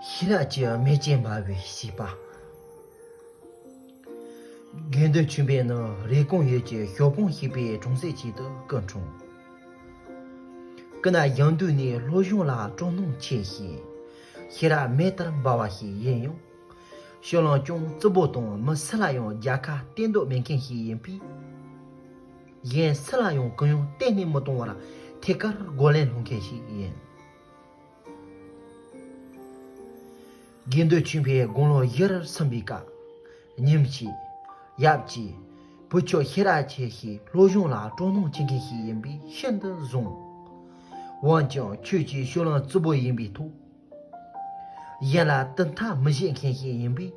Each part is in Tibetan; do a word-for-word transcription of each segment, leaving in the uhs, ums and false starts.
ཤེས་རབ་ཀྱི་མེ་ལྕེ་འབར་བའི་བྱིས་པ། དགེ་འདུན་ཆོས་འཕེལ་ནི་རེབ་གོང་ཡུལ་གྱི་ཞོལ་ཕོངས་ཞེས་པའི་གྲོང་གསེབ་ཅིག་ཏུ་སྐུ་འཁྲུངས། སྐུ་ན་ཡང་དུས་ནས་སློབ་སྦྱོང་ལ་སྤྲོ་སྣང་ཆེ་ཞིང་། ཤེས་རབ་མེ་ལྟར་འབར་བ་ཞིག་ཡིན་ཡང་། སྤྱོད་ལམ་ཅུང་རྩུབ་པོ་དང་མི་སུ་ལ་ཡང་རྒྱལ་ཁ་གཏད་འདོད་མེད་མཁན་ཞིག་ཡིན་པས། གཞན་སུ་ལ་ཡང་གུ་ཡངས་གཏན་ནས་མི་གཏོང་བར་ཐད་ཀར་རྒོལ་ལན་སློང་མཁན་ཞིག་ཡིན། དགེ་འདུན་ཆོས་འཕེལ་དགུང་ལོ་བཞི་རུ་སོན་པའི་སྐབས། ཉིན་གཅིག་ཡབ་ཀྱིས་བུ་ཁྱོད་ཤེས་རབ་ཆེ་ཞིང་སློབ་སྦྱོང་ལ་སྤྲོ་སྣང་ཆེ་མཁན་ཞིག་ཡིན་པས་ཤིན་ཏུ་བཟང་། འོན་ཀྱང་ཁྱོད་ཀྱི་སྤྱོད་ལམ་རྩུབ་པོ་ཡིན་པའི་ཐོག་གཞན་ལ་དུས་མཐའ་མི་བཞེས་མཁན་ཞིག་ཡིན་པས།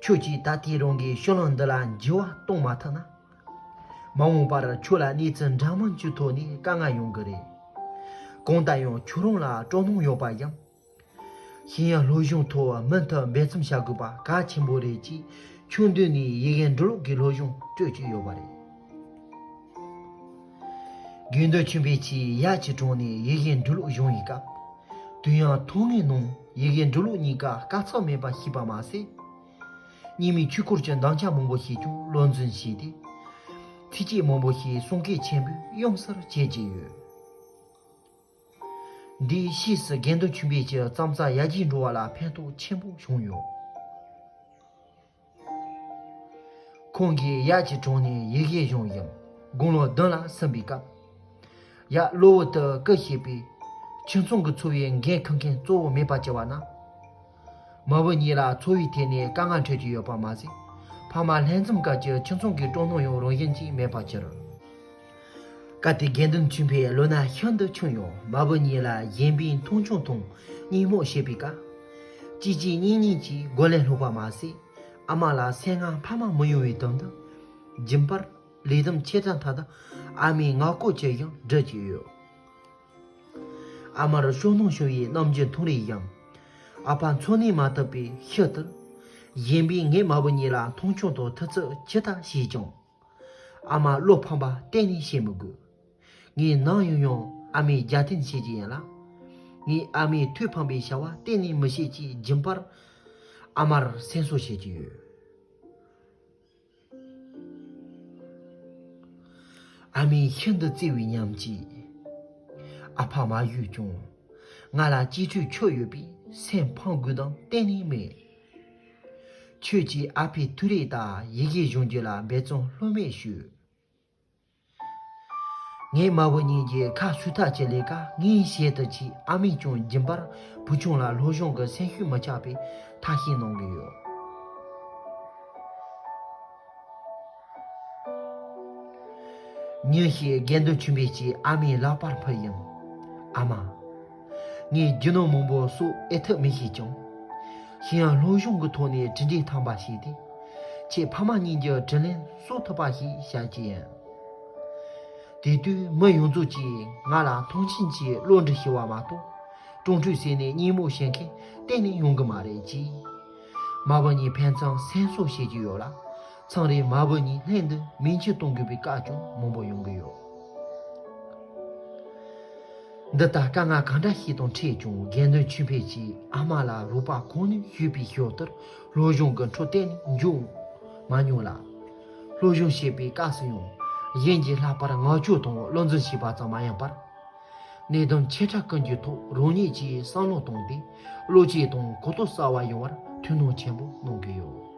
ཁྱོད་ཀྱིས་ད་ལྟའི་རང་གི་སྤྱོད་ལམ་འདི་ལ་འགྱུར་བ་གཏོང་མ་ཐུབ་ན། མ་འོངས་པར་ཁྱོད་ལ་གནས་ཚུལ་འདྲ་མིན་གྱི་ཐོག་ནས་དཀའ་ངལ་ཡོང་གི་རེད། གང་ལྟར་ཡང་ཁྱོད་རང་ལ་སྤྲོ་སྣང་ཡོད་པ་ཡིན། གཞན་ཡང་སློབ་སྦྱོང་ཐོག་མུ་མཐུད་འབད་བརྩོན་བྱ་དགོས་པ་གལ་ཆེན་པོ་རེད་ཅེས་ཆུང་དུས་ནས་ཡི་གེ་འབྲི་ཀློག་གི་སློབ་སྦྱོང་སྤྲོད་ཀྱི་ཡོད་པ་རེད། དགེ་འདུན་ཆོས་འཕེལ་གྱིས་ཡབ་ཀྱི་དྲུང་ནས་ཡི་གེ་འབྲི་ཀློག་སྦྱོང་བའི་སྐབས། དུས་ཡུན་ཐུང་ངུའི་ནང་ཡི་གེ་འབྲི་ཀློག་གཉིས་ཀ་དཀའ་ཚེགས་མེད་པར་ཤེས་པ་མ་ཟད། རྙིང་མའི་ཆོས་སྐོར་གྱི་འདང་ཆ་མང་པོ་ཞིག་ཀྱང་བློ་འཛིན་བྱས་ཏེ། ཚིགས་བཅད་མང་པོ་ཞིག་གསུང་སྐད་ཆེན་པོས་དབྱངས་གསལ་བྱེད་ཀྱི་ཡོད། འདིའི་ཕྱིས་སུ་དགེ་འདུན་ཆོས་འཕེལ་གྱི་རྩོམ་རྩལ་ཡར་རྒྱས་འགྲོ་བ་ལ་ཕན་ཐོགས་ཆེན་པོ་བྱུང་ཡོད། ཁོང་གིས་ཡབ་ཀྱི་དྲུང་ནས་ཡི་གེ་སྦྱོང་ཡང་དགུང་ལོ་བདུན་ལ་སོན་པའི་སྐབས། ཡབ་གློ་བུར་དུ་སྐུ་གཤེགས་པས། ཁྱིམ་ཚང་གི་འཚོ་བའི་འགན་འཁུར་མཁན་གཙོ་བོ་མེད་པར་གྱུར་པ་ན། མ་བུ་གཉིས་ལ་འཚོ་བའི་ཐད་ནས་དཀའ་ངལ་འཕྲད་ཀྱི་ཡོད་པ་མ་ཟད། ཕ་མ་ལྷན་འཛོམས་སྐབས་ཀྱི་ཁྱིམ་ཚང་གི་སྤྲོ་སྣང་ཡང་རང་བཞིན་གྱིས་མེད་པར་གྱུར། སྐབས་དེར་དགེ་འདུན་ཆོས་འཕེལ་ལོ་ན་ཤིན་ཏུ་ཆུང་ཡང་མ་བུ་གཉིས་ལ་གཞན་ཕན་མཐོང་ཆུང་དང་གཉིད་མོ་བྱེད་པའི་སྐབས། གཅིག་གཅིག་གཉིས་གཉིས་ཀྱིས་རྒོལ་ལན་སློག་པ་མ་ཟད། ཨ་མ་ལ་སེམས་ངལ་འཕར་མ་མི་ཡོང་བའི་དོན་དུ། རྒྱུན་པར་ལས་དོན་ཆེ་ཕྲ་མཐའ་དག་ཨ་མའི་ངག་སྐོར་གྱིས་ཡང་སྒྲུབ་ཀྱི་ཡོད། ཨ་མར་སྤྲོ་སྣང་བྱུང་བའི་རྣམ་འགྱུར་མཐོང་རེ་ཡང་། ཨ་ཕ་འཚོ་གནས་མ་ཐུབ་པའི་ཤུལ་དུ། གཞན་ཕན་ངས་མ་བུ་གཉིས་ལ་མཐོང་ཆུང་དང་ཐུབ་ཚོད་ཇི་ལྟར་བྱས་ཀྱང་། ཨ་མ་བློ་ཕམ་པ་གཏན་ནས་བྱེད་མི་དགོས། ངས་ནམ་ཡིན་ཡང་ཨ་མའི་རྒྱབ་རྟེན་བྱེད་ཀྱི་ཡིན་ལ། ངས་ཨ་མའི་ཐུགས་ཕམ་པའི་བྱ་བ་གཏན་ནས་མི་བྱེད་ཅེས་རྒྱུན་པར་ཨ་མར་སེམས་གསོ་བྱེད་ཀྱི་ཡོད། ཨ་མས་ཤིན་ཏུ་བརྩེ་བའི་ཉམས་ཀྱིས། ཨ་ཕ་མ་བཞུགས་ཀྱང་། ང་ལ་གཅེས་ཕྲུག་ཁྱོད་ཡོད་པས་སེམས་ཕམ་དགོས་དོན་གཏན་ནས་མེད། ཁྱོད་ཀྱིས་ཨ་ཕའི་ཐུགས་རེ་ལྟར་ཡི་གེ་སྦྱོང་རྒྱུ་ལ་འབད་བརྩོན་ལྷོད་མེད་ཞུས། ངའི་མ་བུ་གཉིས་ཀྱི་ཁ་གསོ་ཐབས་ཀྱི་ལས་ཀ་ངས་བྱེད་དུ་བཅུག་ཨ་མས་ཀྱང་རྒྱུན་པར་བུ་ཆུང་ལ་སློབ་སྦྱོང་གི་སེམས་ཤུགས་མི་ཆག་པའི་ཐབས་ཤེས་གནང་གི་ཡོད། ཉིན་ཞིག་དགེ་འདུན་ཆོས་འཕེལ་གྱིས་ཨ་མའི་ལག་པར་ཕུལ་ཡང་། ཨ་མ། ངས་རྒྱུ་ནོར་མང་པོ་གསོག་ཨེ་ཐུབ་མི་ཤེས་ཀྱང་། གཞན་ཡང་སློབ་སྦྱོང་གི་ཐོག་ནས་གྲུབ་འབྲས་ཐོན་པ་ཞིག་སྟེ། ཁྱེད་ཕ་མ་གཉིས་ཀྱི་དྲིན་ལན་གསོ་ཐུབ་པ་ཞིག་བྱ་རྒྱུ་ཡིན། དེ་དུས་མི་ཡོངས་རྫོགས་ཀྱིས་ང་ལ་མཐོང་ཆེན་གྱིས་བློ་འདྲི་ཞུ་བ་མ་གཏོགས། དྲུང་དྲུང་ཟེར་ནས་གཉིད་མོ་བྱེད་མཁན་གཏན་ནས་ཡོང་གི་མ་རེད་ཅེས། མ་བུ་གཉིས་ཕན་ཚུན་སེམས་གསོ་བྱེད་ཀྱི་ཡོད་ལ། མཚམས་རེ་མ་བུ་གཉིས་ལྷན་དུ་མིག་ཆུ་གཏོང་དགོས་པའི་སྐབས་ཀྱང་མང་པོ་ཡོང་གི་ཡོད། འདི་ལྟར་དཀའ་ངལ་གང་འདྲ་ཞིག་དང་འཕྲད་ཀྱང་དགེ་འདུན་ཆོས་འཕེལ་གྱིས་ཨ་མ་ལ་རོགས་པ་གང་ནུས་ཞུས་པའི་ཞོར་དུ་སློབ་སྦྱོང་གི་འཕྲོ་གཏན་ནས་འཇུག་མ་མྱོང་ལ། སློབ་སྦྱོང་བྱེད་པའི་སྐབས་སུ་ཡང་གཞན་གྱི་ལྷག་པར་ངག་སྐྱོར་དང་བློ་འཛིན་བྱས་པ་ཙམ་མ་ཡིན་པར། གནད་དོན་ཆེ་ཕྲ་ཀུན་གྱི་ཐོག་རང་ཉིད་ཀྱིས་བསམ་བློ་བཏང་སྟེ་བློ་སྐྱེད་དང་གོ་རྟོགས་གསར་བ་ཡོང་བར་ཐུགས་སྣང་ཆེན་པོ་གནང་གི་ཡོད།